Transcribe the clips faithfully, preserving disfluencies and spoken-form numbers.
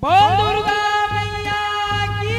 बोल दुर्गा मैया की।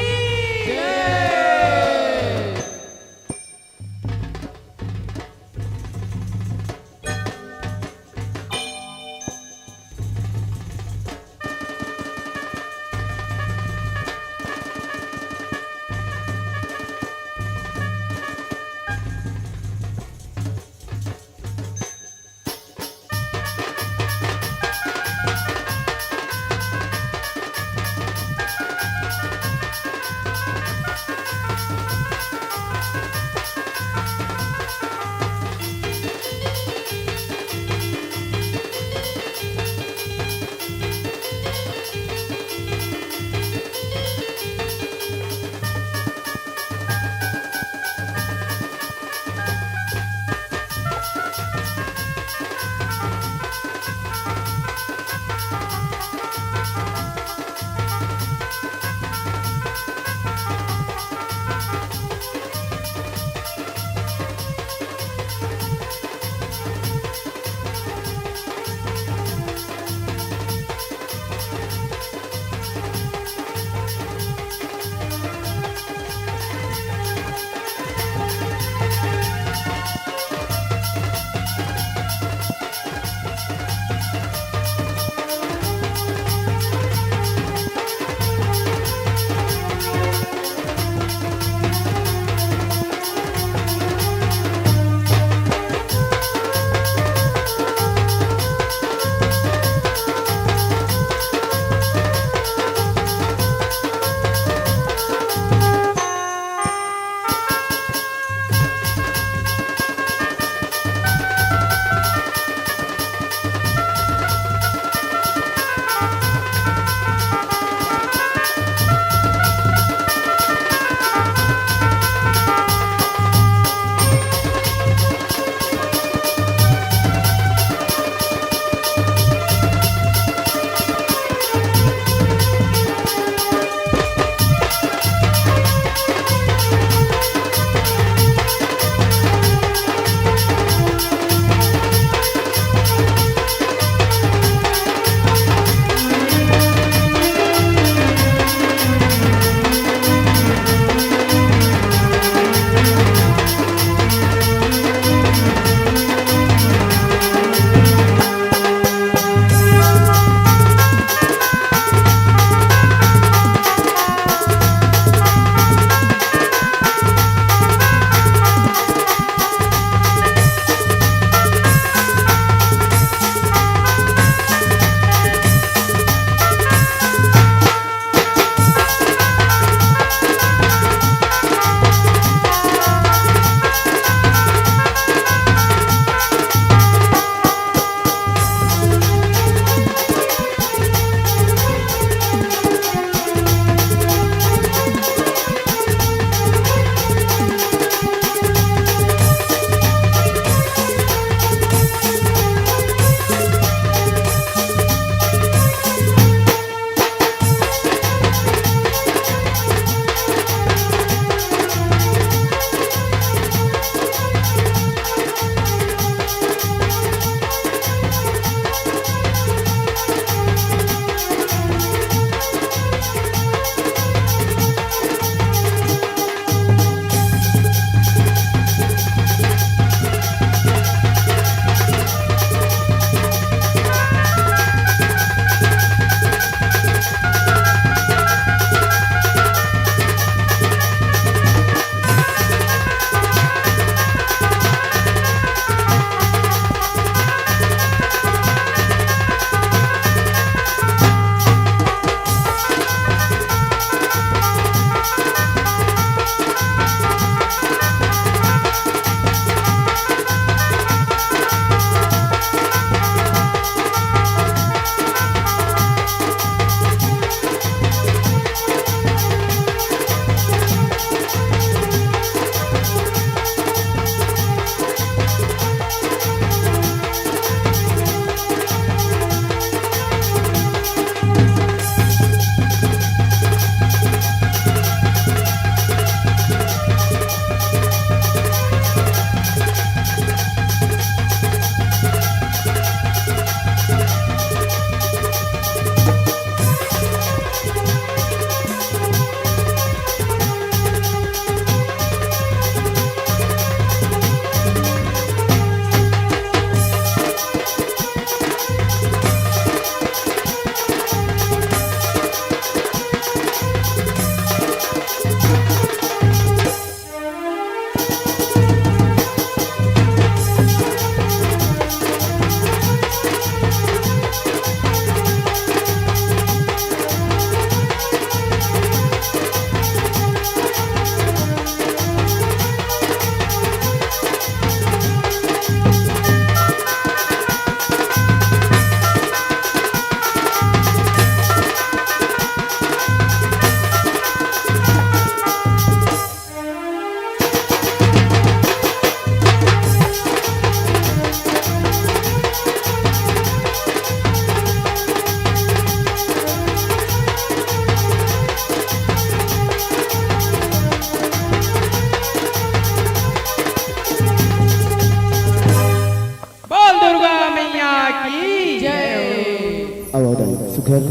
की जय। अब दाई सुघर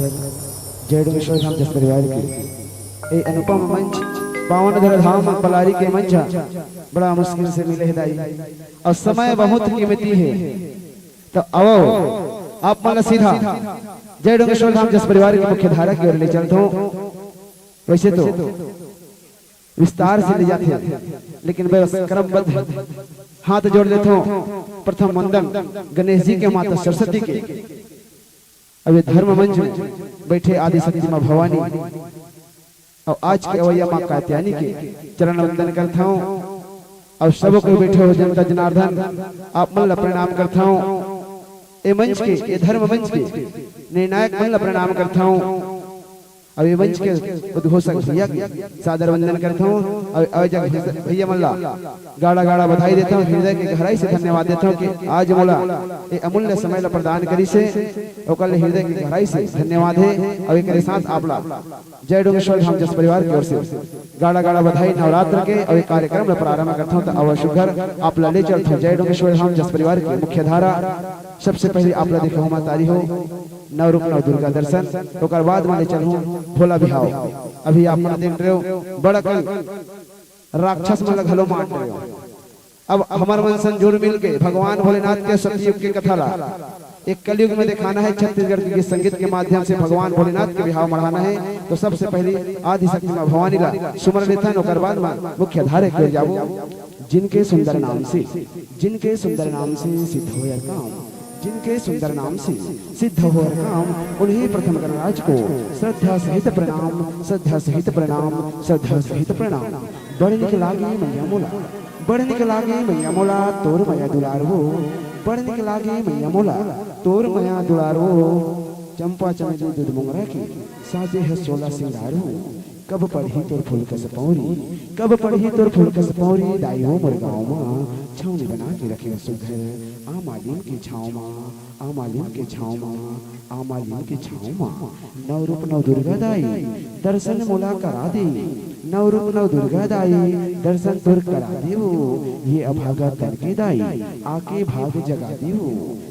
जय डोमेश्वर धाम जस परिवार के ए अनुपम मंच, पावन धरा धाम पलारी के मंच ह बड़ा मुश्किल से मिले हे दाई, अउ समय बहुत कीमती हे। त आवव, आप मन ला सीधा जय डोमेश्वर धाम जस परिवार के मुख्य धारा के ओर ले चलथों। वैसे तो विस्तार से ले जाथे, लेकिन बस क्रमबद्ध हाथ जोड़ लेथों। प्रथम वंदन गणेश जी के, माता सरस्वती के, अब ये धर्म मंच में बैठे आदि शक्ति माँ भवानी अउ आज के अवैया माँ कात्यायनी के चरण वंदन करथों। अउ सब कोई बैठे हो जनता जनार्दन, आप मन ला प्रणाम करथों। ए मंच के, ए धर्म मंच के निर्णायक मन ला प्रणाम करथों। अउ ए मंच के उद्घोषक भैया के सादर वंदन करथों। अउ आयोजक भैया मन ला गाड़ा गाड़ा बधाई देथों, हृदय के गहराई से धन्यवाद देथों कि आज मोला ए अमूल्य समय ला प्रदान करिस हे, ओकर ले हृदय के गहराई से धन्यवाद हे। अउ एकरे साथ आप ला जय डोमेश्वर धाम जस परिवार की ओर से गाड़ा गाड़ा बधाई नवरात्र के। अउ ए कार्यक्रम ला प्रारंभ करथों त आवव सुघर आप ला ले चलथों जय डोमेश्वर धाम जस परिवार के मुख्य धारा। सबसे पहले आप ला देखाहूं माँ तारी हो नव रूप नव दुर्गा दर्शन, ओकर बाद म ले चलहूं भोला बिहाव। अभी आप मन देख रहे हो बड़ा कन राक्षस मन ला घलो मार रहे हो। अब हमर मन संग जुड़ मिल के भगवान भोलेनाथ के सतयुग के कथा ला एक कलयुग में दिखाना हे। छत्तीसगढ़ के गीत संगीत के माध्यम से भगवान भोलेनाथ के बिहाव मढ़ाना हे। तो सबसे पहले आदि शक्ति माँ भवानी ला सुमर लेथन, ओकर बाद म मुख्य धारा के ओर जाबो। जिनके सुंदर नाम से, जिनके सुंदर नाम से सिद्ध होय हर काम, जिनके सुंदर नाम से सिद्ध होय हर काम, उन्हें प्रथम गणराज को श्रद्धा सहित प्रणाम, श्रद्धा सहित प्रणाम, श्रद्धा सहित प्रणाम। बड़ निक लागे मैया मोला, बड़ निक लागे मैया मोला, तोर मया दुलार हो। बड़ निक लागे मैया मोला, तोर मया दुलार हो। चंपा चमेली दूध मोंगरा के, साजे हे सोला सिंगार हो। कब पड़ही तोर फूल कस पौरी, कब पड़ही तोर फूल कस पौरी, दाई हो मोर गाँव मा छावनी बना के रखे सुघर, आमा लीम के छाँव मा, आमा लीम के छाँव मा, आमा लीम के छाँव मा। नव रूप नव दुर्गा दाई, दर्शन मोला करा दे। नव रूप नव दुर्गा दाई, दर्शन तोर करा देवो। ये अभागा तन के दाई, आके भाग जगा देवो।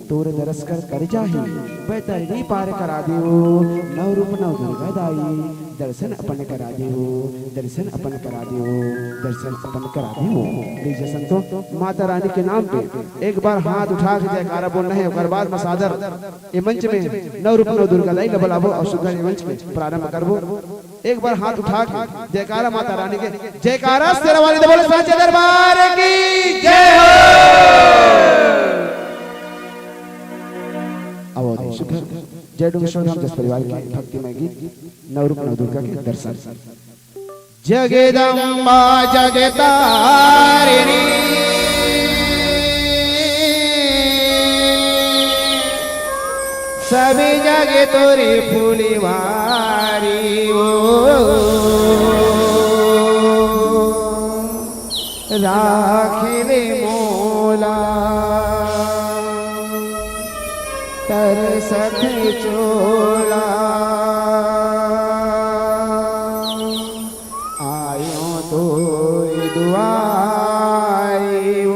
तोर दरस कर कर जाही, बैतरनी पार करा देवो। नव रूप नव दुर्गा दाई, दर्शन अपन करा देवो, दर्शन अपन करा देवो, दर्शन अपन करा देवो। लीजिए संतो, माता रानी के नाम पे एक बार हाथ उठा के जयकारा बोलना हे। ओकर बाद म सादर ए मंच में नव रूप नव दुर्गा दाई ला बुलाबो अउ सुघर ए मंच में प्रारंभ करबो। एक बार हाथ उठा के जयकारा माता रानी के, जयकारा शेरा वाली दे बोले साचे दरबार की जय हो। आवव दाई सुघर जय डोमेश्वर धाम जस परिवार के भक्तिमय गीत नव रूप नव दुर्गा के दर्शन। जगदम्बा जगतारिणी, सब जग तोरे फुलवारी ओ, राख ले मोला तरसत चोला। आयो तोर दुआरी ओ,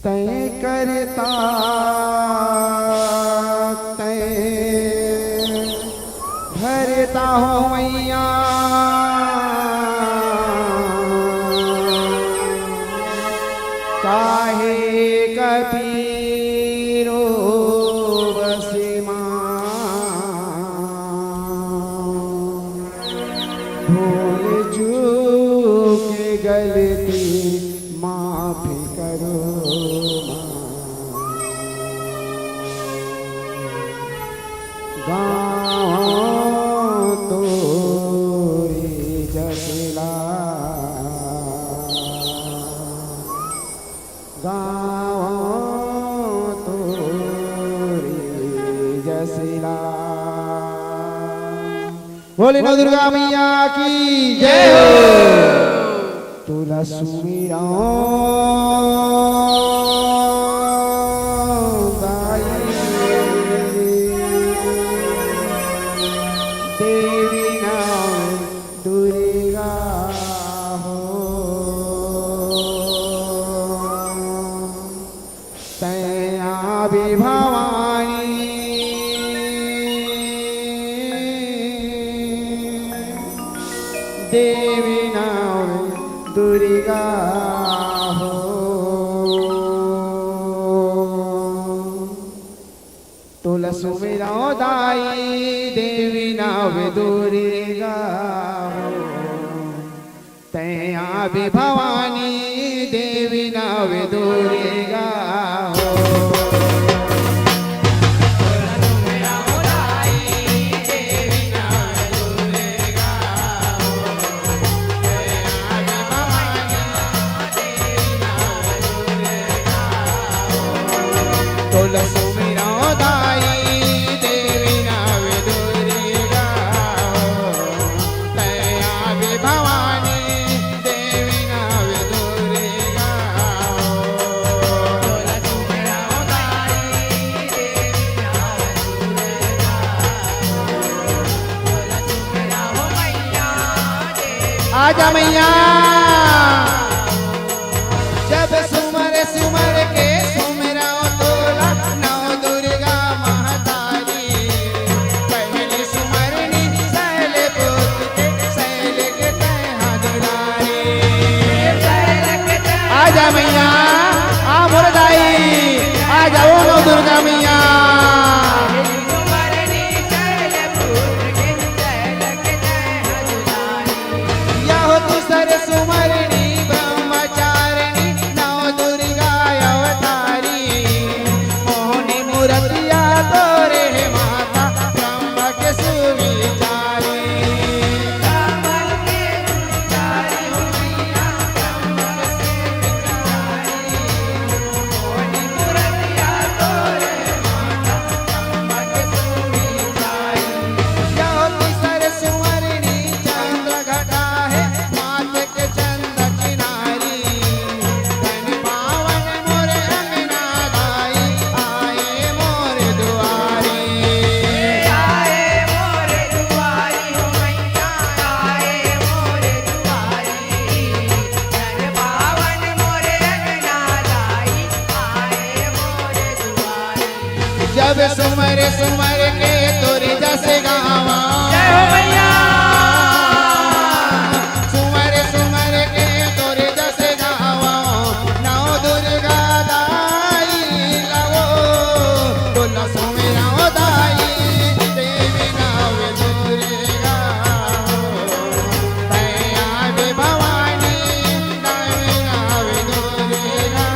तैं करता, तैं भरता हो मैया, काहे कपीरो बस माँ। भूल चूक गलती माफ करो माँ। गाँव तोरी जसला, गाँव तोरी जसला। बोले नव दुर्गा मैया की जय हो। तोला सुमिरंव दाई, देवी नव दुर्गा हो। भवानी देवी नव दुर्गा हो। तोला सुमिरंव दाई देवी नव दुर्गा हो। तैं आबे भवानी देवी नव दुर्गा हो। तोला सुमिरंव दाई देवी नव दुर्गा हो। तैं आबे भवानी देवी नव दुर्गा हो। आजा मैया। जब सुमर सुमर के सुमिरंव तोला नव दुर्गा महतारी। पहली सुमरनी शैल पुत्र के, शैल के तैं हा दुलारी। आजा मैया, आ मोर दाई, आ जाओ नव दुर्गा मैया। यह दूसर सुमरनी ब्रह्मचारिणी नव दुर्गा अवतारी। मोहनी मूरतिया तोरे हे माता ब्रह्म के सुविचारी। ज्योति सर सुवरनी चंद्र घटा हे, माथे के चंदा चिनारी। धन पावन मोर अंगना दाई, आए मोर दुआरी। आए मोर दुआरी हो मैया, आए मोर दुआरी। धन पावन मोर अंगना दाई, आए मोर दुआरी। जब सुमर सुमर के तोर जस गावा। जय हो मैया। सुमर सुमर के तोर जस गावा। नव दुर्गा दाई लावो। बोला सुमिरंव दाई देवी नव दुर्गा। तैं आबे भवानी देवी नव दुर्गा।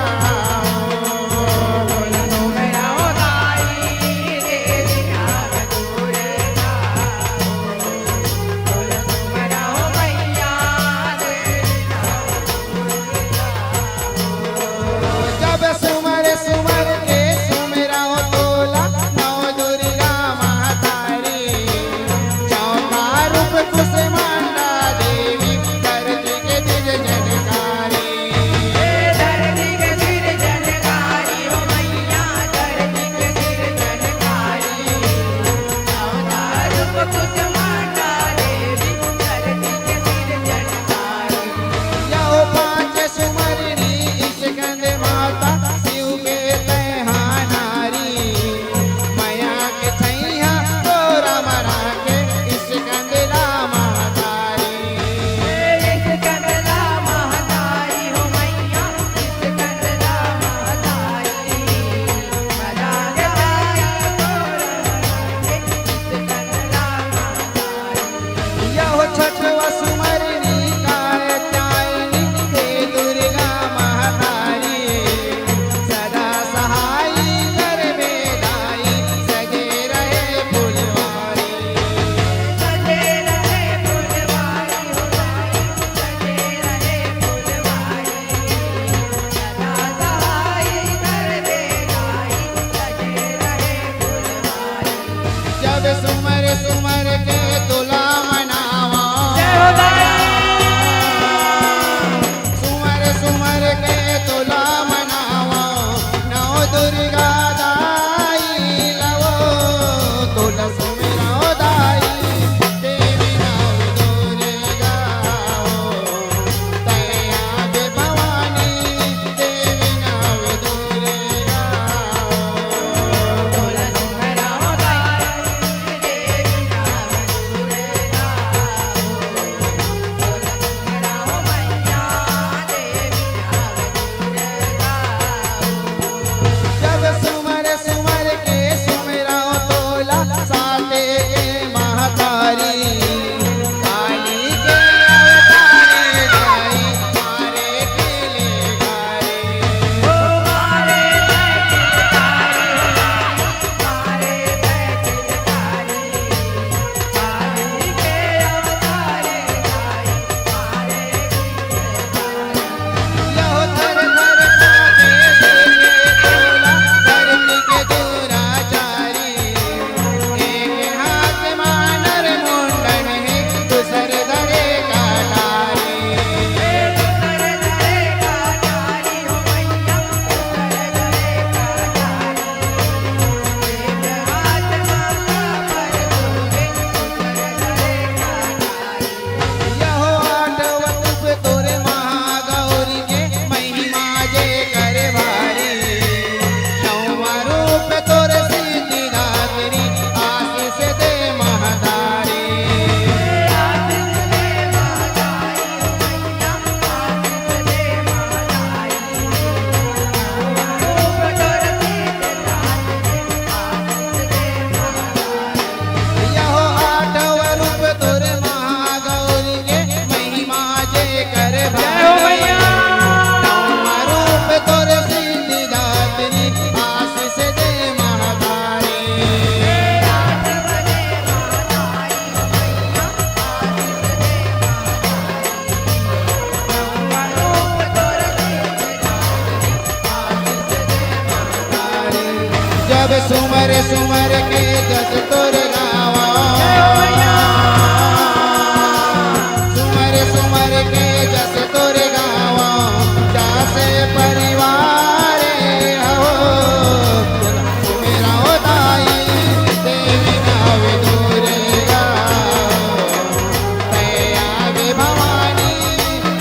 अब सुमर सुमर के जस तोर गावा, सुमर सुमर के जस तोर गावा, जासे परिवार हो। सुमेरा हो दाई, देवी नावे दुर्गा, तैं आवे भवानी,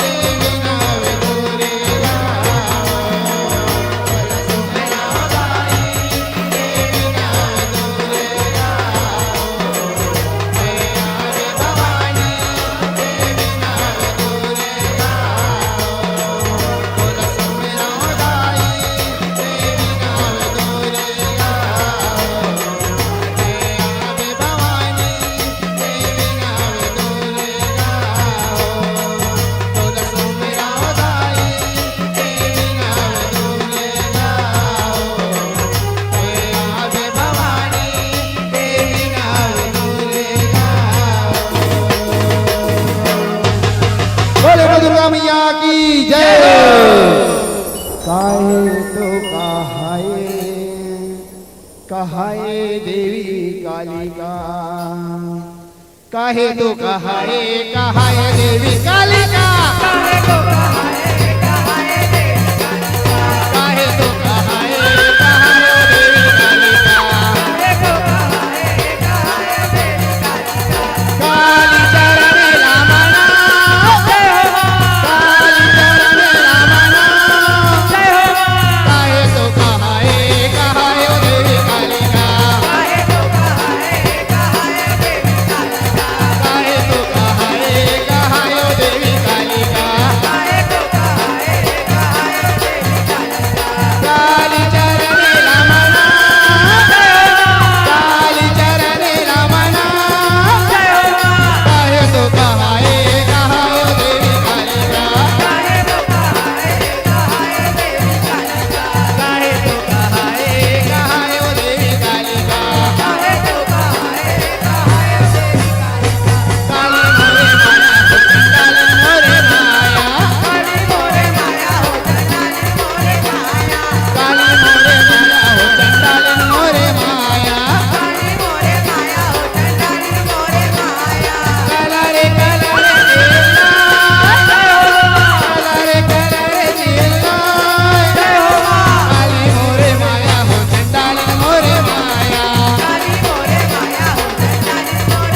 देवी नावे दुर्गा। बोले दुर्गा मैया की जय। काहे तो कहाए, कहाए देवी कालिका, काहे तो कहाए, कहाए देवी कालिका, काहे तो कहाए, कहाए देवी कालिका, काहे तो कहाए, कहाए देवी कालिका। काली चरण लामना, काली चरण लामना, काहे तो कहाए, कहाए ओ देवी कालिका। काहे तो कहाए, कहाए ओ देवी कालिका। काली चरण लामना, काली चरण लामना, काहे तो कहाए, कहाए ओ देवी कालिका। काहे तो कहाए, कहाए ओ देवी कालिका। काली मोरे माया हो चंडाल मोरे माया। काली मोरे माया हो चंडाल मोरे माया। काली मोरे माया हो चंडाल मोरे माया। काली मोरे माया हो चंडाल मोरे माया। काला रे काला रे चिल्ला। काला रे काला रे चिल्ला। काली मोरे माया हो चंडाल मोरे माया। काली मोरे माया हो चंडाल मोरे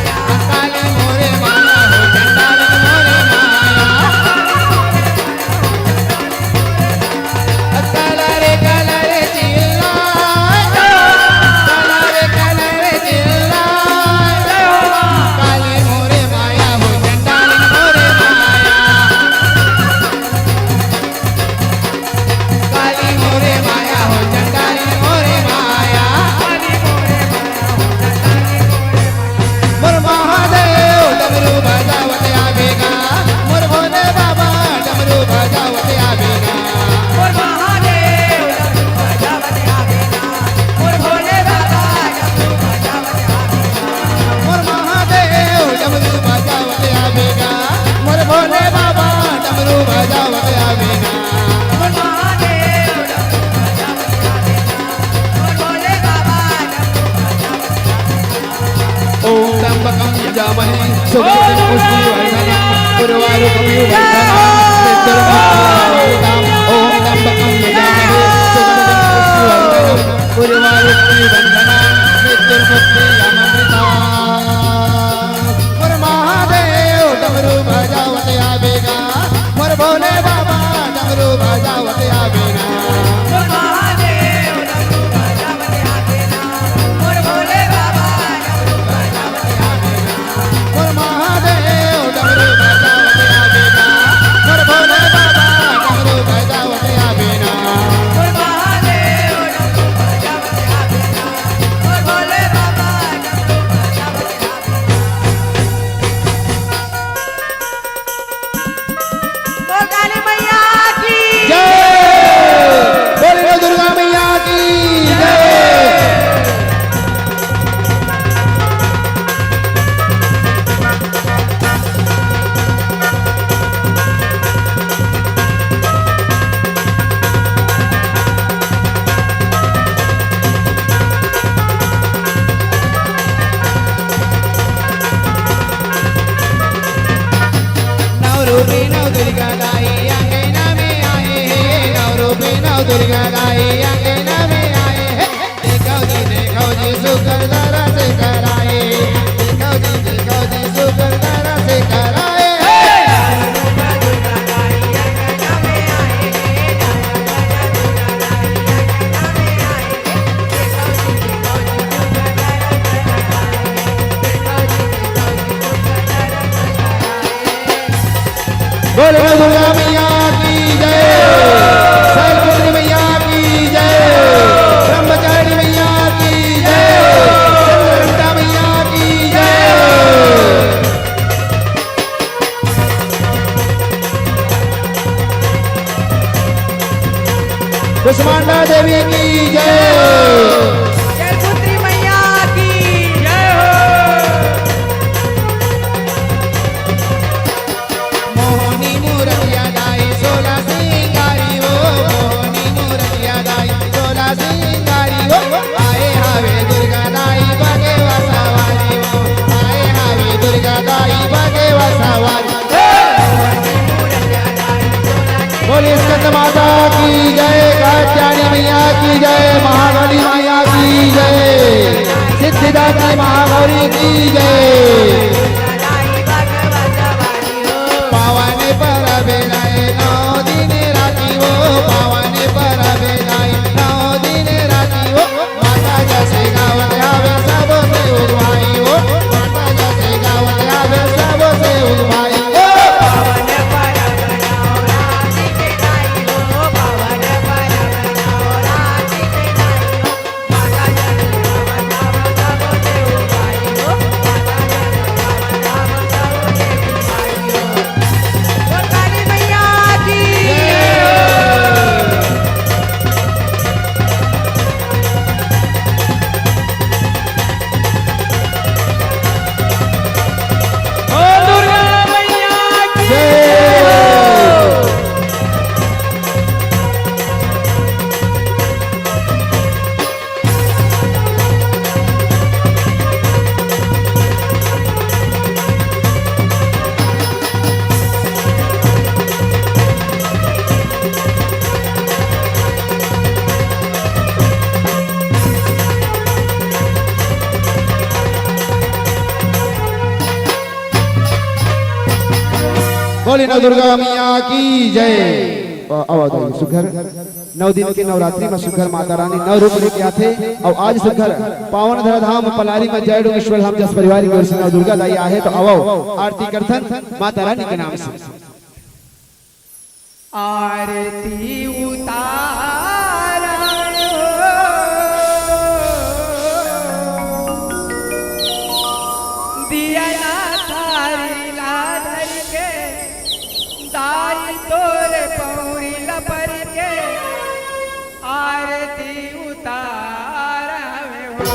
माया। काली मोरे माया हो चंडाल मोरे माया। काला रे काला रे चिल्ला। काला रे काला रे चिल्ला। काली मोरे माया हो चंडाल मोरे माया। काली मोरे माया हो चंडाल मोरे माया। मोर महादेव डमरू बजावत आवेगा, मोर भोले बाबा डमरू बजावत आवेगा। मोर महादेव डमरू बजावत आवेगा, मोर भोले बाबा डमरू बजावत आवेगा। मोर महादेव डमरू बजावत आवेगा, मोर भोले बाबा डमरू बजावत आवेगा। मोर महादेव डमरू बजावत आवेगा, मोर भोले बाबा डमरू बजावत आवेगा। ॐ त्र्यम्बकं यजामहे सुगन्धिं पुष्टिवर्धनम् उर्वारुकमिव बन्धनान् मृत्युर्मृत्युर्यमृताम्। ॐ त्र्यम्बकं यजामहे सुगन्धिं पुष्टिवर्धनम् उर्वारुकमिव बन्धनान् मृत्युर्मृत्युर्यमृताम्। मोर महादेव डमरू बजावत आवेगा, मोर भोले बाबा डमरू बजावत आवेगा। मोर महादेव डमरू बजावत आवेगा, मोर भोले बाबा डमरू बजावत आवेगा। मोर महादेव डमरू बजावत आवेगा, मोर भोले बाबा डमरू दुर्गा दाई अंगना में आए हे। देखो जी, देखो जी, सुघर दरस कराए। देखो जी, देखो जी, सुघर दरस कराए हे। बोलो दुर्गा मैया की जय, शैलपुत्री मैया की जय, ब्रह्मचारिणी मैया की जय, चंद्रघंटा मैया की जय। कुष्मांडा देवी की जय। शैलपुत्री मैया की जय हो। मोहनी मूरतिया दाई सोला सिंगारी हो, मोहनी मूरतिया दाई सोला सिंगारी हो। आए हावे दुर्गा दाई बघेवा सवारी हो, आए हावे दुर्गा दाई बघेवा सवारी। बोलिए स्कंद माता की जय, कात्यायनी मैया की जय, महाकाली मैया की जय, सिद्धिदात्री महागौरी की जय। पावन परब आए नौ दिन राती हो, पावन परब आए नौ दिन राती हो। माता जैसे गावत आवे सबसे उगवाई हो, माता जैसे गावत आवे सबसे उगवाई हो। बोली नव दुर्गा मैया की जय। अ-, आवा दाई सुघर। नौ दिन के नवरात्रि में सुघर माता रानी नौ रूप लेके आथे। अउ आज सुघर पावन धराधाम पलारी में जय डोंगेश्वर धाम जस परिवार की ओर से नव दुर्गा दाई आहे, तो आवो आरती करथन माता रानी के नाम से। आरती उतारा हो, दिया ना थारी ला धर के, दाई तोरे पौरी ला पर के, आरती उतारा हो।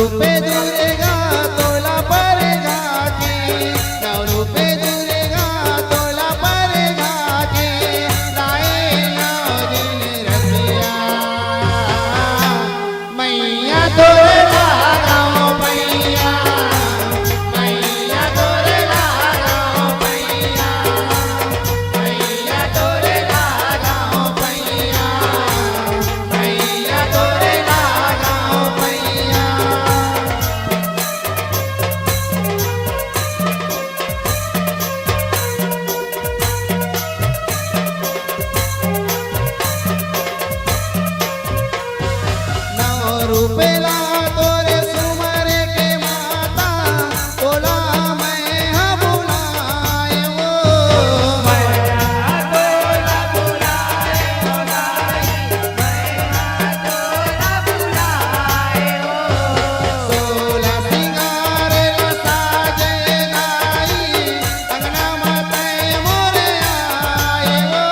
रूपे दुर्गा तोला परघा के, नौ रूपे दुर्गा तोला परघा के, लाए नौ दिन रतिया। मैया तोरे लागो पैया, मैया तोरे लागो पैया, मैया तोरे लागो पैया, मैया तोरे लागो पैया। नौ रूपे ला तोरे सुमरे के माता, तोला मैं ह बुलाए ओ। सोला सिंगार ला साजे नाई, अंगना म तैं मोरे आए ओ।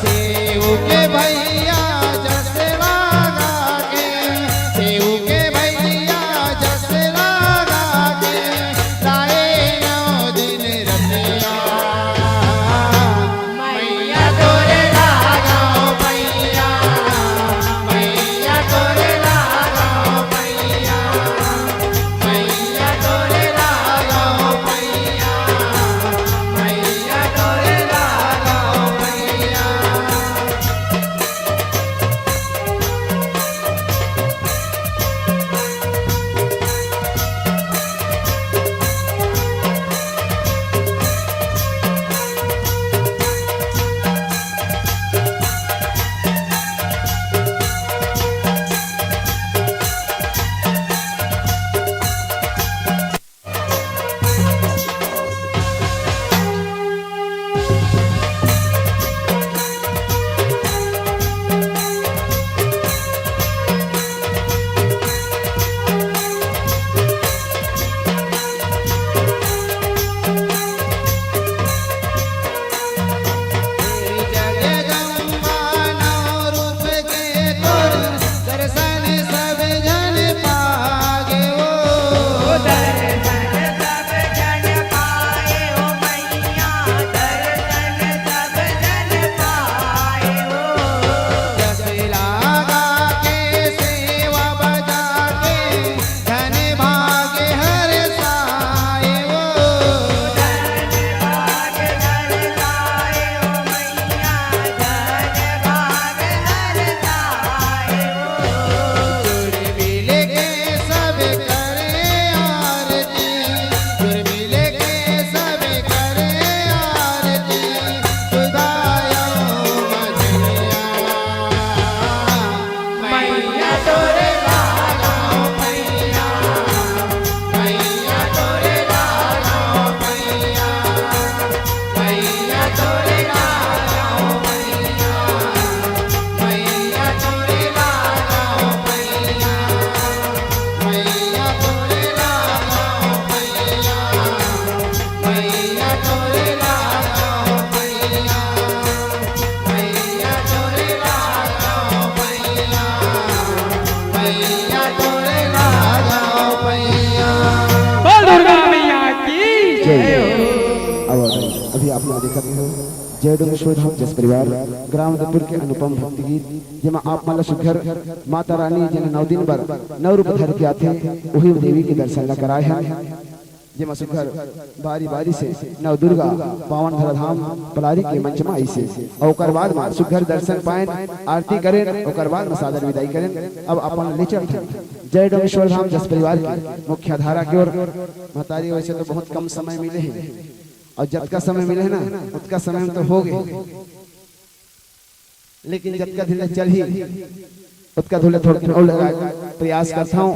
सेव के भैया जस लगा के, सेव के भैया जस लगा के, लाए नौ दिन रतिया। मैया तोरे लागो पैया, मैया तोरे लागो पैया, मैया तोरे लागो पैया, मैया तोरे लागो पैया। जगदम्बा नौ रूप के तोर दर्शन सब जन पागे ओ। दर्शन सब जन पाए ओ मैया, दर्शन सब जन पाए ओ। जस लागा के सेवा बजा के धन भाग हरसाए ओ। धन भाग हरसाए ओ मैया, धन भाग हरसाए ओ। जुड़ मिल के सब करे आरती, जुड़ मिल के सब करे आरती। सुधायो मजनिया। मैया तोरे लागो पैया, मैया तोरे लागो पैया, मैया तोरे लागो पैया, मैया तोरे लागो पैया, मैया तोरे लागो पैया, मैया तोरे लागो पैया। मैया तोरे लागो पैया, मैया तोरे लागो पैया। बोल दुर्गा मैया की जय। जय हो। अब अभी आप लोग देखत हो जय डोमेश्वर धाम जस परिवार ग्राम दपुर के अनुपम भक्ति गीत, जेमा आप मन ला सुघर माता रानी जेन नौ दिन बर नौ रूप धर के आथे, वही देवी के दर्शन ला कराए हन। जेमा सुघर बारी-बारी से नव दुर्गा पावन धराधाम पलारी के मंच म आइसे। अउ ओकर बाद म सुघर दर्शन पाएन, आरती करेन, ओकर बाद म सादर विदाई करेन। अब अपन ले चलथन जय डोमेश्वर धाम जस परिवार के मुख्य धारा के ओर। महतारी, वैसे तो बहुत कम समय मिले हे, अउ जतका समय मिले हे ना, ओतका समय म तो हो गे। लेकिन जतका दिन ले चलही, ओतका दिन ले थोड़ा दिन अउ लगा प्रयास करथंव।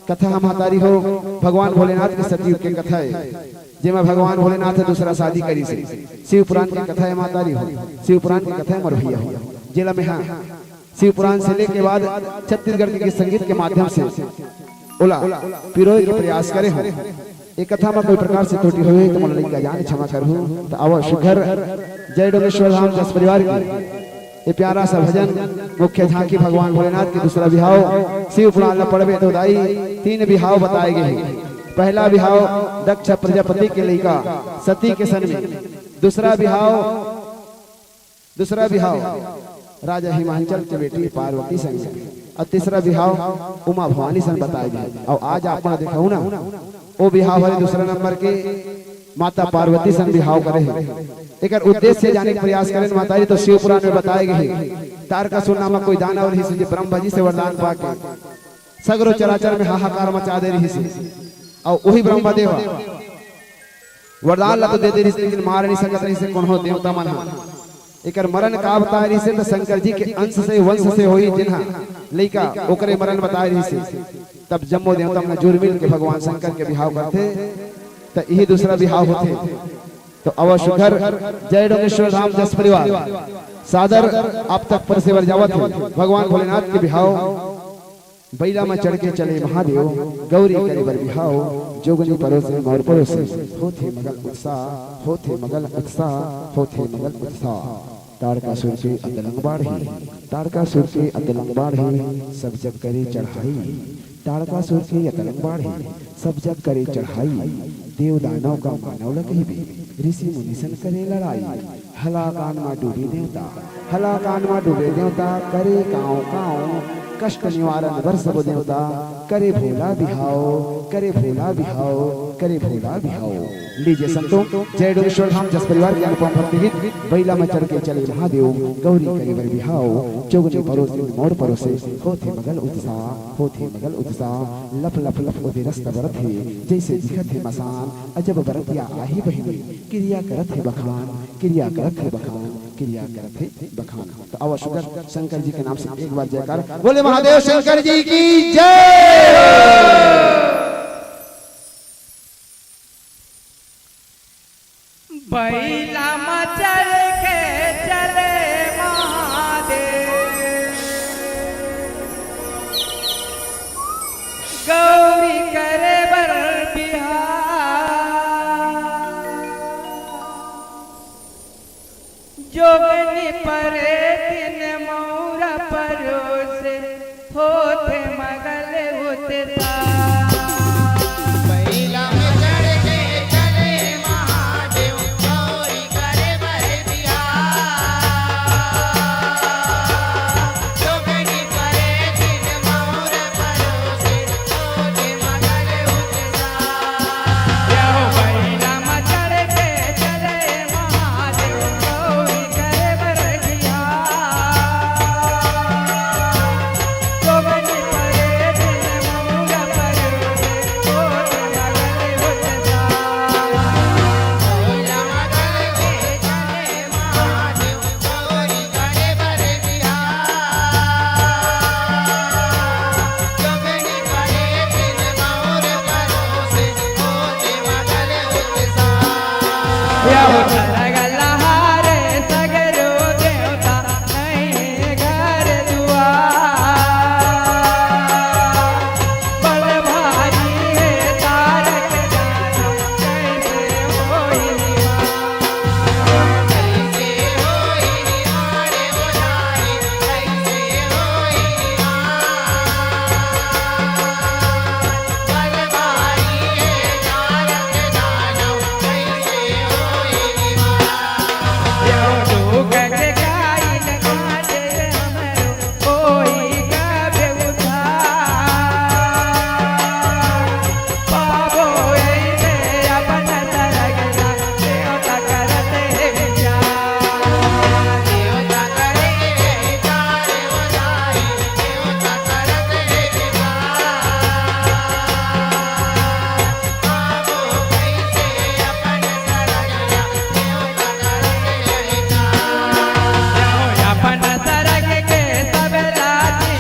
कथा ह महतारी हो, भगवान भोलेनाथ के सतयुग के कथा हे, जेमा भगवान भोलेनाथ ह दूसरा शादी करिस हे। शिव पुराण के कथा हे महतारी हो, शिव पुराण के कथा हे मोर भैया हो, जेला मेहा शिव पुराण से लेके बाद छत्तीसगढ़ के गीत संगीत के माध्यम से ओला पिरोए के प्रयास करे हो। ए कथा म कोई प्रकार से त्रुटि होवे त मोला लइका जान क्षमा करहू। त आवो सुघर जय डोमेश्वर धाम जस परिवार के ए प्यारा सा भजन मुख्य झांकी भगवान भोलेनाथ के दूसरा बिहाव शिव पुराण ल पढ़बे तो दाई तीन बिहाव बताए गे हे। पहला बिहाव दक्ष प्रजापति के लइका सती के सन में, दूसरा बिहाव दूसरा बिहाव राजा हिमांचल के बेटी पार्वती संग अउ तीसरा बिहाव उमा भवानी संग बताए गे। अउ आज आप मन देखहू ना, ओ बिहाव हरे दूसरा नंबर के माता पार्वती संग बिहाव करे हे। एकर उद्देश्य जाने के प्रयास करेन माता जी, तो शिव पुराण में बताए गे हे, तारकासुर नामक कोई दानव रहिस हे, जे ब्रह्मा जी से वरदान पाके सगरो चराचर में हाहाकार मचा दे रहिस हे। अउ ओही ब्रह्मा देव ह वरदान ला तो दे दे रहिस, लेकिन मार नहीं सकत रहिस हे कोनो देवता मन ह। एकर मरण का बताए रहिस हे, त शंकर जी के अंश से, वंश से होही जिन ह लइका, ओकरे मरण बताए रहिस हे। तब जम्मो देवता मन जुर मिल के भगवान शंकर के बिहाव करथे, त इही दूसरा बिहाव होथे। तो अवश्य घर जय डोमेश्वर धाम जस परिवार सादर आप तक परसे बर जावत हे भगवान भोलेनाथ के बिहाव। बइला म चढ़ के चले महादेव, गौरी करे बर बिहाव, जोगनी परोसे मोर परोसे, होथे मगल उत्साह, होथे मगल उत्साह, होथे मगल उत्साह। ताड़कासुर के अतलंग बाढ़े, ताड़कासुर के अतलंग बाढ़े, सब जग करे चढ़ाई। ताड़कासुर के अतलंग बाढ़े, सब जग करे चढ़ाई। देव दानव का मानव ल कहिबे, ऋषि मुनि सन करे लड़ाई। हलाकान म डूबे देवता, हलाकान म डूबे देवता, करे कांव कांव, कष्ट निवारण बर सब देवता, करे भोला बिहाव, करे भोला बिहाव, करे भोला बिहाव। लीजिए संतों, जय डोमेश्वर धाम जस परिवार के अनुपम भक्ति गीत, बइला म चढ़ के चले महादेव, गौरी करे बर बिहाव, जोगनी परोसे मोर परोसे, होथे मगल उत्साह, होथे मगल उत्साह, लफ लफ लफ ओदे रस बरत हे, जइसे दिखत हे मसान, अजब बरतिया आही बहिनी, किरिया करत हे बखान, किरिया करत हे बखान, किरिया करत हे बखान। त अवश्य कर शंकर जी के नाम से एक बार जयकार, बोले महादेव शंकर जी की जय। बइला म चढ़ के चले महादेव, गौरी करे बर बिहाव। जोगनी परे दिन मौरा परोसे, होथे मगल उत्साह। बइला म चढ़ के चले महादेव, गौरी करे बर बिहाव। जोगनी परे दिन मौरा परोसे, होथे मगल उत्साह।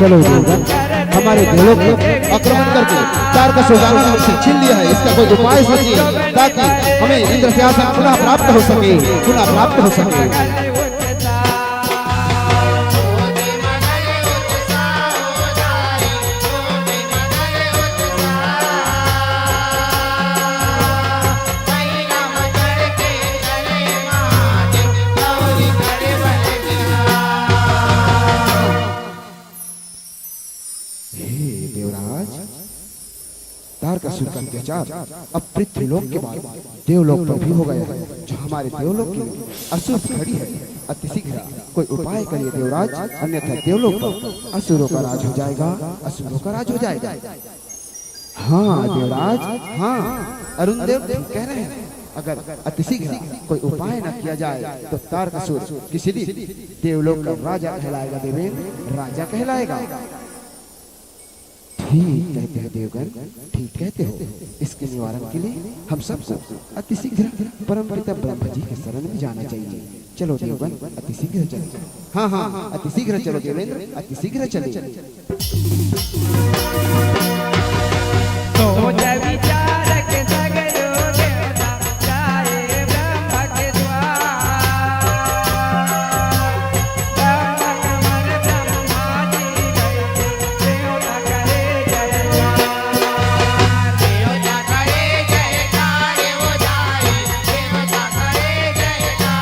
चलो देवगन, हमारे घोड़ों को आक्रमण करके तारकासुर दानव ने हमसे छीन लिया है, इसका कोई उपाय सोचिए ताकि हमें इंद्र सिंहासन पुनः प्राप्त हो सके, पुनः प्राप्त हो सके। हे देवराज, तारकासुर का अत्याचार अब पृथ्वीलोक के बाद देवलोक पर भी हो गया है। जो हमारे देवलोक की असुर घड़ी है, अतिशीघ्र कोई उपाय करिए देवराज, अन्यथा देवलोक पर असुरों का राज हो जाएगा, असुरों का राज हो जाएगा। हाँ देवराज, हाँ, अरुण देव ठीक कह रहे हैं। अगर अतिशीघ्र कोई उपाय न किया जाए तो तारकासुर किसी दिन देवलोक का राजा कहलाएगा देवेंद्र, राजा कहलाएगा। ठीक कहते हो देवगण, ठीक कहते हो। इसके निवारण के लिए हम सबको अतिशीघ्र परमपिता ब्रह्म जी के शरण में जाना चाहिए। चलो देवगण, अतिशीघ्र चले। हाँ, हाँ, अतिशीघ्र चलो देवेंद्र, अतिशीघ्र चले। सोच विचार के सगरो देवता जाए ब्रह्म के द्वार। ब्रह्म कमल ब्रह्मा जी बैठे, देवता करे जयकार। देवता करे जयकार, हो जाए देवता करे जयकार।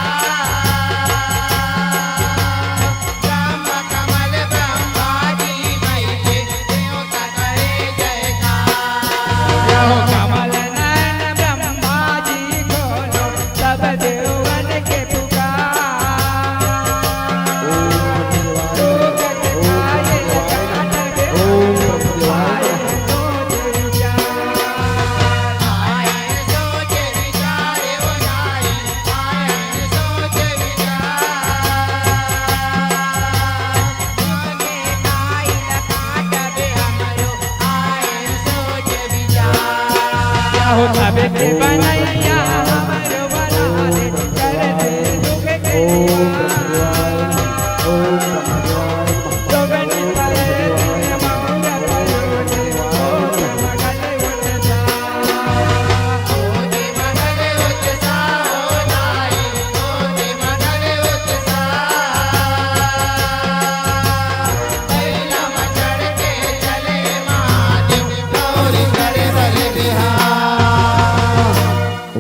ब्रह्म कमल ब्रह्मा जी बैठे, देवता करे जयकार। कमल नयन ब्रह्मा जी खोलो, सब देवन के पुकार।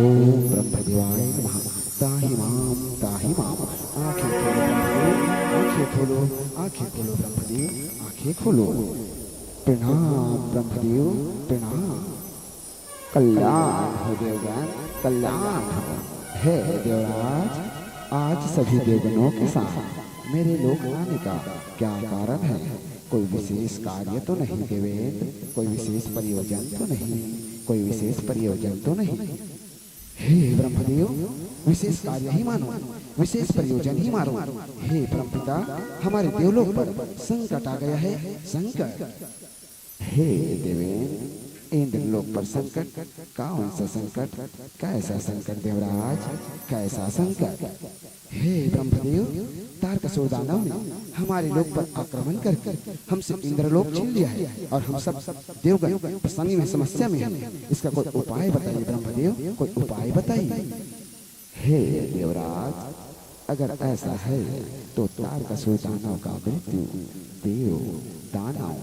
ओम ब्रह्मदेवाय नमः। ताहि माम, ताहि माम। आंखें खोलो ब्रह्मदेव, आंखें खोलो, आंखें खोलो ब्रह्मदेव, आंखें खोलो। प्रणाम ब्रह्मदेव, प्रणाम। कल्याण हो देवगण, कल्याण हो। हे देवराज, आज सभी देवगणों के साथ मेरे लोक आने का क्या कारण है? कोई विशेष कार्य तो नहीं देवेंद्र? कोई विशेष प्रयोजन तो नहीं? कोई विशेष प्रयोजन तो नहीं? हे ब्रह्मदेव, विशेष कार्य ही मानो, विशेष प्रयोजन ही मानो। हे परमपिता, हमारे देवलोक पर संकट आ गया है, संकट। हे देवेंद्र, इंद्रलोक पर संकट। कौन सा संकट? कैसा संकट देवराज, कैसा संकट? हे ब्रह्मदेव, तारकासुर दानव ने हमारे लोक पर आक्रमण करके हमसे इंद्रलोक छीन लिया है और हम सब देवगण परेशानी में, समस्या में हैं। इसका कोई उपाय बताइए ब्रह्मदेव, कोई उपाय बताइए। हे देवराज, अगर ऐसा है तो तारकासुर दानव का मृत्यु देव, दानव,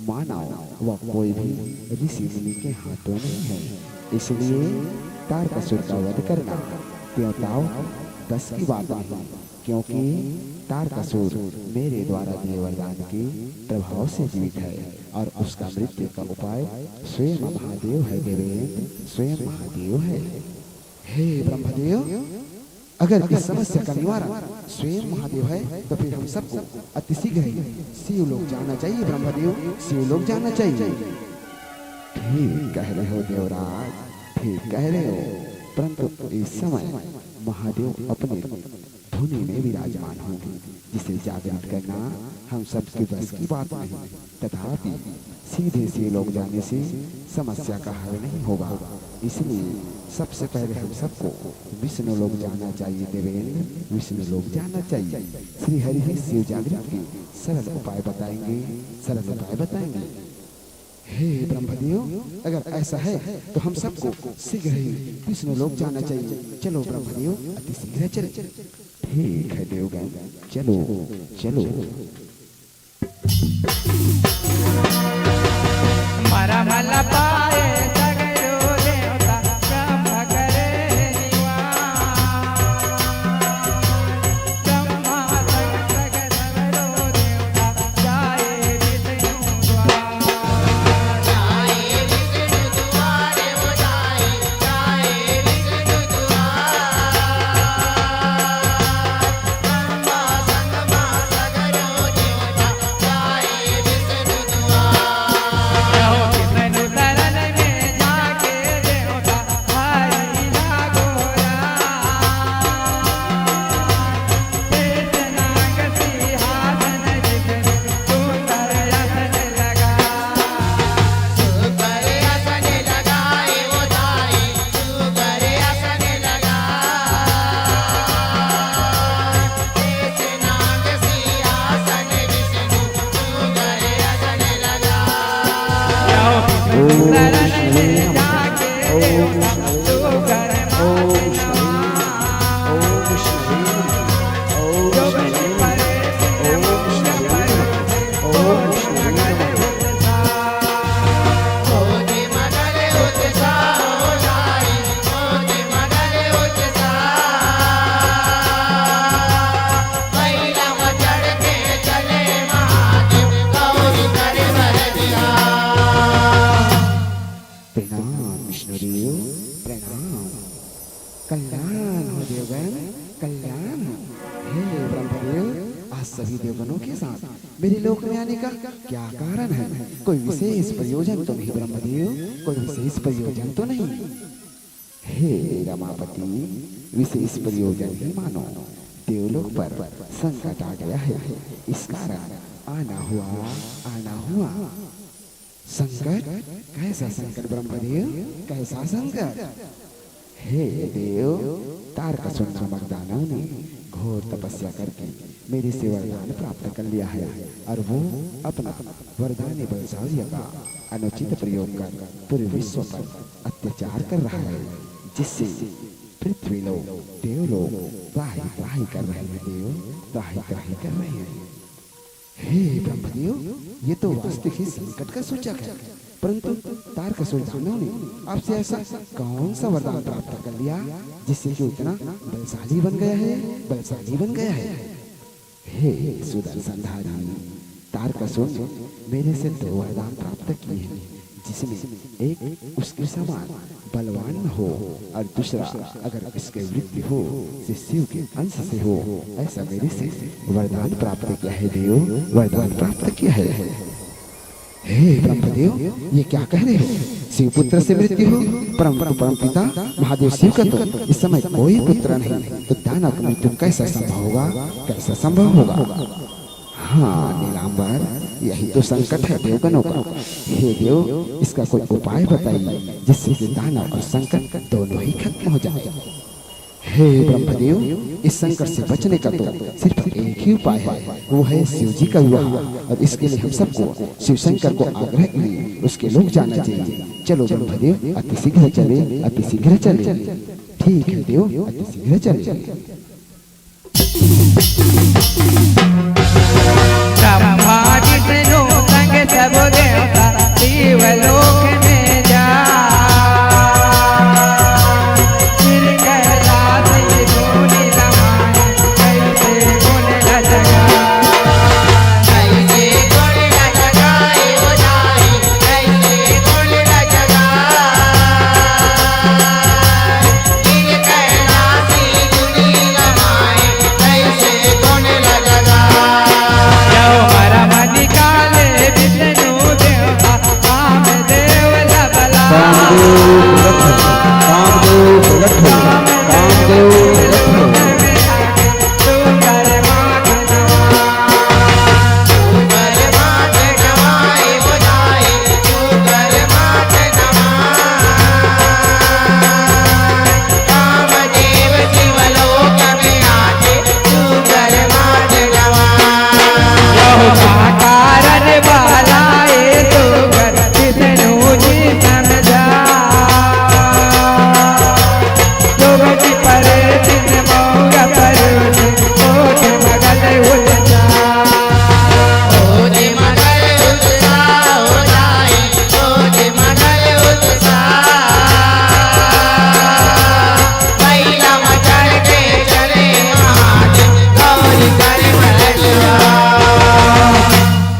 मानव व कोई भी ऋषि मुनि के हाथों में है। इसलिए तारकासुर का वध करना देवताओं बस की बात नहीं, क्योंकि तारकासुर मेरे द्वारा दिए वरदान के प्रभाव से जीवित है और उसका मृत्यु का उपाय स्वयं महादेव है देवेंद्र, स्वयं महादेव है। हे ब्रह्मदेव, अगर इस समस्या का निवारण स्वयं महादेव है तो फिर हम सबको अतिशीघ्र ही शिव लोक जाना चाहिए ब्रह्मदेव, शिव लोक जाना चाहिए। ठीक कह रहे हो देवराज, ठीक कह रहे हो, परंतु इस समय महादेव अपने धुनी में विराजमान होंगे, जिसे जागृत करना हम सबके बस की बात नहीं। तथापि सीधे शिव लोक जाने से समस्या का हल नहीं होगा, इसलिए सबसे पहले हम सबको विष्णु लोक जाना चाहिए देवेंद्र, विष्णु लोक जाना चाहिए। श्री हरि ही शिव जागृत के सरल उपाय बताएंगे, सरल उपाय बताएंगे। हे ब्रह्मदेव, अगर ऐसा है तो हम सबको शीघ्र ही विष्णु लोक जाना चाहिए। चलो ब्रह्मदेव, अति शीघ्र चले। ठीक है देवगण, चलो, चलो। परमल पाए सगरो देवता ब्रह्म करे निवास। ब्रह्मा संग सग सगरो देवता जाए विष्णु द्वार। ओम विष्णवे नमः। ओम विष्णवे नमः। ओम विष्णवे नमः। ओम विष्णवे नमः। ओम विष्णवे नमः। ओम विष्णवे नमः। ओम विष्णवे नमः। प्रणाम विष्णुदेव, प्रणाम। कल्याण हो देवगण, कल्याण हो। हे ब्रह्मदेव, आज सभी देवगणों के साथ मेरे लोक में आने का क्या कारण है? कोई विशेष प्रयोजन तो नहीं ब्रह्मदेव, कोई विशेष प्रयोजन तो नहीं? हे रमापति, विशेष प्रयोजन ही मानो। देवलोक पर संकट आ गया है, इस कारण आना हुआ, आना हुआ। संकट? कैसा संकट ब्रह्मदेव, कैसा संकट? हे देव, तारकासुर नामक दानव ने घोर तपस्या करके मेरे से वरदान प्राप्त कर लिया है और वो अपना वरदानी बलशालिया का अनुचित प्रयोग कर पूरे विश्व पर अत्याचार कर रहा है, जिससे पृथ्वी लोग, देवलोग त्राहि त्राहि कर रहे हैं देव, त्राहि त्राहि कर रहे हैं। हे ब्रह्मदेव, ये तो वास्तविक ही संकट का सूचक है, परंतु तारकासुर दानव ने आपसे ऐसा कौन सा वरदान प्राप्त कर लिया, जिससे कि इतना बलशाली बन गया है, बलशाली बन गया है? हे सुदर्शनधारी, तारकासुर ने मेरे से दो वरदान प्राप्त किए हैं, जिसमें एक उसके समान बलवान हो और दूसरा, अगर इसकी वृत्ति हो, से शिव के अंश से हो, ऐसा मेरे से वरदान प्राप्त किया है देव, वरदान प्राप्त किया है। हे ब्रह्मदेव, ये क्या कह रहे हो? शिव पुत्र से मृत्यु हो? परम परम पिता महादेव शिव का तो इस समय कोई पुत्र नहीं, तो दानव की मृत्यु कैसा संभव होगा, कैसा संभव होगा? हाँ नीलांबर, यही तो संकट है देवगणों का। हे देव, इसका कोई उपाय बताइए, जिससे कि दानव और संकट दोनों ही खत्म हो जाए। हे ब्रह्मदेव, इस संकट से बचने का तो सिर्फ एक ही उपाय है, वो है शिव जी का विवाह। और इसके लिए हम सबको शिव शंकर को आग्रह के लिए उसके लोक जाना चाहिए। चलो ब्रह्मदेव, अति शीघ्र चले, अति शीघ्र चले। ठीक है देव, अति शीघ्र चले। ब्रह्मा विष्णु संग सब देवता शिव लोक में जा। फिर कैलाश ये धूलि समाए, कैसे गुण रच गाए। कामदेव प्रकट हो, कामदेव प्रकट हो, कामदेव प्रकट हो।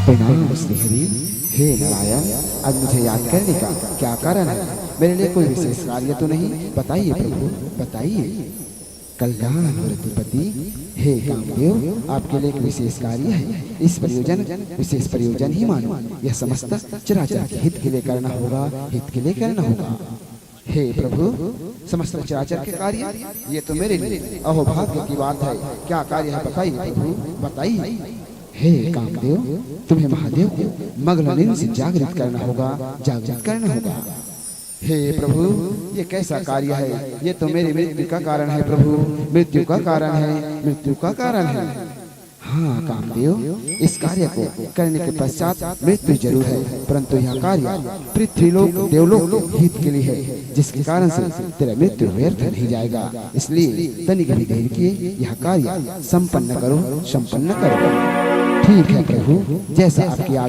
प्रणाम श्री हरि। हे नारायण, आज मुझे याद करने का क्या कारण है? मेरे लिए कोई विशेष कार्य तो नहीं? बताइए प्रभु, बताइए। कल्याण हो रतिपति। हे कामदेव, आपके लिए एक विशेष कार्य है। इस प्रयोजन, विशेष प्रयोजन ही मानो। यह समस्त चराचर के हित के लिए करना होगा, हित के लिए करना होगा। हे प्रभु, समस्त चराचर के कार्य, ये तो मेरे लिए अहोभाग्य की बात है। क्या कार्य है बताइए प्रभु, बताइए। हे कामदेव, तुम्हें महादेव को मगललिन से जागृत करना होगा, जागृत करना होगा। हे प्रभु, ये कैसा कार्य है? ये तो मेरी मृत्यु का कारण है प्रभु, मृत्यु का कारण है, मृत्यु का कारण है। हाँ कामदेव, इस कार्य को करने के पश्चात मृत्यु जरूर है, परंतु यह कार्य पृथ्वीलोक देवलोक के हित के लिए है, जिसके कारण से तेरा मृत्यु व्यर्थ नहीं जाएगा। इसलिए तनिक भी देर किए यह कार्य संपन्न करो, संपन्न करो। ठीक है प्रभु, जैसा आपकी आज्ञा।